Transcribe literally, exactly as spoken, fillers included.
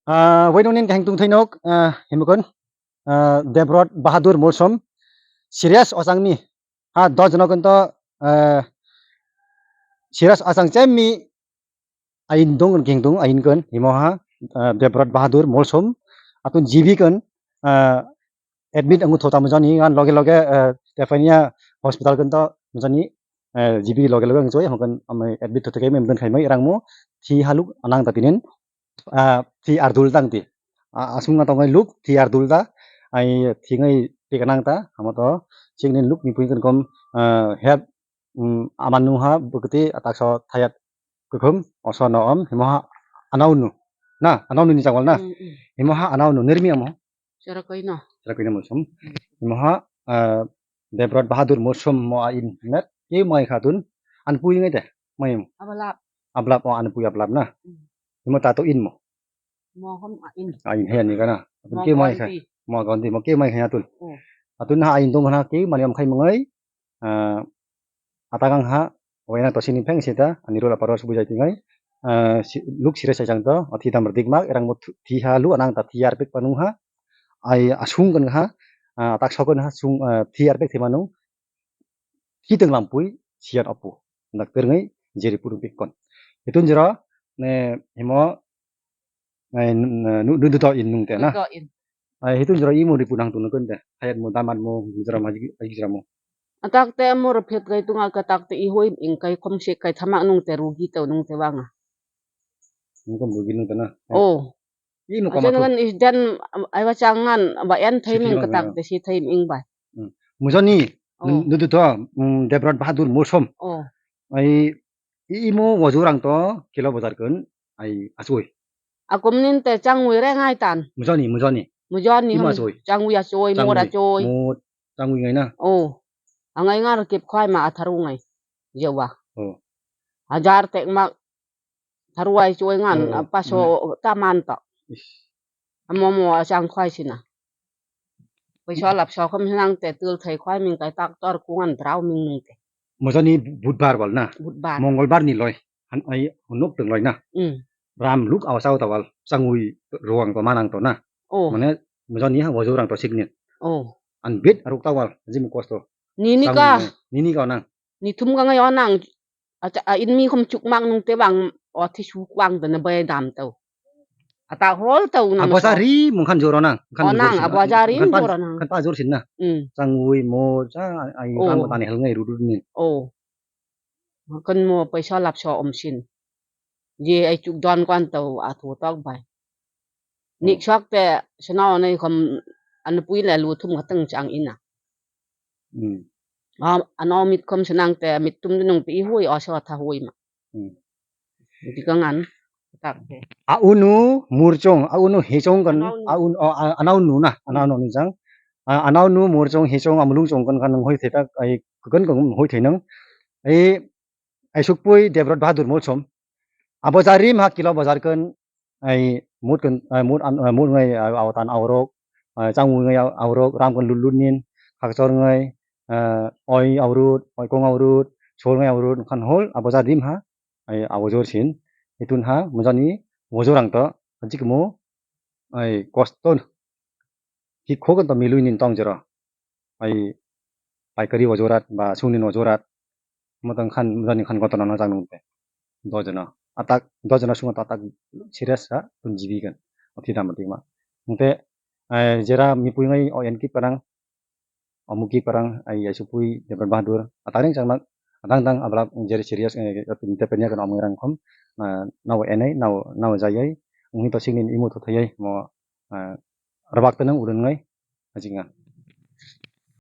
Ah, wai nungni kahing tungthai nok, ah, himukon, ah, Debrot Bahadur Molsom, serious ochangni, ha, dos jona kanto, ah, serious ochang chemni ain dong, kahing tung, ain kon, himo ha, ah, Debrot Bahadur Molsom, atun G B kon, ah, admit angu thota mujani, ngan loge loge, ah, Stefania hospital kanto mujani, ah, G B loge loge ang choi, hokon amai admit thota kai mem don khai mai, rang mo, thi haluk anang ta tinin, ah, thi ardul tang ti. Ah, asung na tongai luk, thi ardul ta. Ai thi ngai ti kanang ta, hamo to. Chingni luk ni pui kan kom, ah, head, mm, aman nu ha, bukti atak so thayat kukum, oso no om, himo ha, anau nu. Na, anau nu ni jagwal na. Mm, mm. Himo ha, anau nu, nirmi amo. Chara koi no. Chara koi no mo som. Mm. Himo ha, ah, Debrot Bahadur mo som mo a in met, ke mai khatun, an pui ngai te, mai mo. Abalap. Ablap o an pui ablap na. Mm. Himo ta to in mo. Mohon ain. Ain he ni kana. Atun ke mai kha. Mohon di. Mohon di, mo ke mai kha atun. Oh. Atun ha ain dong hana ke mani am khai mangai. Ah, atakang ha, waina to sini pheng sita, ani rola paros bujai tingai. Ah, si, luk sire sai jang to, athi dam dik mak, erang mo thu, thi ha lu anang ta thi ar pek panung ha. Ai asung kan ha, ah, atak sokon ha, sung, ah, thi ar pek thi manung. Hiteng lampui siat apu. Nak terngai jeri purung pikkon. Hitun jero ne himo, eh, nu, nu, nu, nu, in nung te na. Nudo in. Ai hitun jero imo ripu nang tunu kon te. Hayat mo damat mo jero ma jigi jero mo. Atak te mo ro phet kai tunga ka tak te i hoi ing kai kom se kai thama nung te rugi te nung te wanga. Nung kom rugi nung te na. Oh. Imo kama tu. Ajan kan isdan, um, aiwa changan, ba en thai ming katak de si thai ming bai. Hmm. Mujoni, oh, nu, nudu to, um, Debrot Bahadur Molsom. Oh. Ai, i, imo wajurang to, kilo bazar kun, ai, asui. Akum nin te changwi re ngai tan. Mujoni, mujoni. Mujoni. Imo ham asui. Changwi asui, mor asui. Mor, changwi ngai na. Oh. Angai ngar kip khwai ma atharu ngai. Jewa. Oh. Hajar tek ma Tharuai chuai ngan, oh, ah, paso, mm, ta man to. Ish. Amo mo achang khwai sina. Paisa lap so kham hinang te tul thai khwai ming kai tak tor kungan drau ming ming te. Mojani budbar bal na? Budbar. Mongolbar ni loi. Han ai nok teng loi na? Mm. Ram luk awa chao tawal. Changui ruang to manang to na? Oh. Mane mojani ha wajurang to signin. Oh. An bit aruk tawal. Jim kosto. Nini ka. Changui nini ka nang. Ni thum ka ngai onang. Acha, a, in mi khum chukmak nung te bang, o thi su kwang te na bai dam tau. Ata hol tau na. Abo sa ri mung khan joro nang. Khan o nang, abo sa ri joro nang. Khan pa jor sin na. Mm. Changui mo, cha, ai, oh, ram ta ni hel ngai ru ru ni. Oh. Kan mo paisa lap so om sin. Je ai chuk don kwan tau a thu tok bai. Hmm. Nik sok te sena onai khom an pui le lu thum khatang chang ina. Hmm. A, ano mit khom senang te mit tum nung pi hui o so tha hui ma. Hmm. Di ka ngan tak te. A unu murchong, a unu hechong kan, ano unu. A un, o, a, ano nu na, ano nu ni jang. A, ano nu murchong hechong amulung chong kan kan hoi theta ai kan kan hoi thenang. Ai Aisukpui Debrot Bahadur Molsom. Abo jarim ha kilo bazar kun ai mut kun, ai mut an, ai mut ngai, ai awatan aurok, ai changui ngai au-, aurok, ram kun lut lut nin, khakchor ngai, ai oi aurut, oi kong aurut, sol ngai aurut, khan hol abo jarim ha, ai abo jor sin. Itun ha mujani wajor ang to, ajik mo, ai kosto. Hi khok to milui nin tong jero. Ai paikari wajorat ba sungni wajorat. Motong khan mujani khan gotona no jang nung te. Dojona. Atak dojona sungo atak serious ha tun jibi kan. Oti dam oti ma. Nte ai jera mipui ngai o en ki parang. Omuki parang ai aisupui Debrot Bahadur. Ataring changmak. Adang dang ablak jera serious, eh, te penya kan omong rang khom. Na, nao enai, nao, nao jayai. Unghi to singni imu to thayai mo, eh, rabak tenang urun ngai. Ajinga.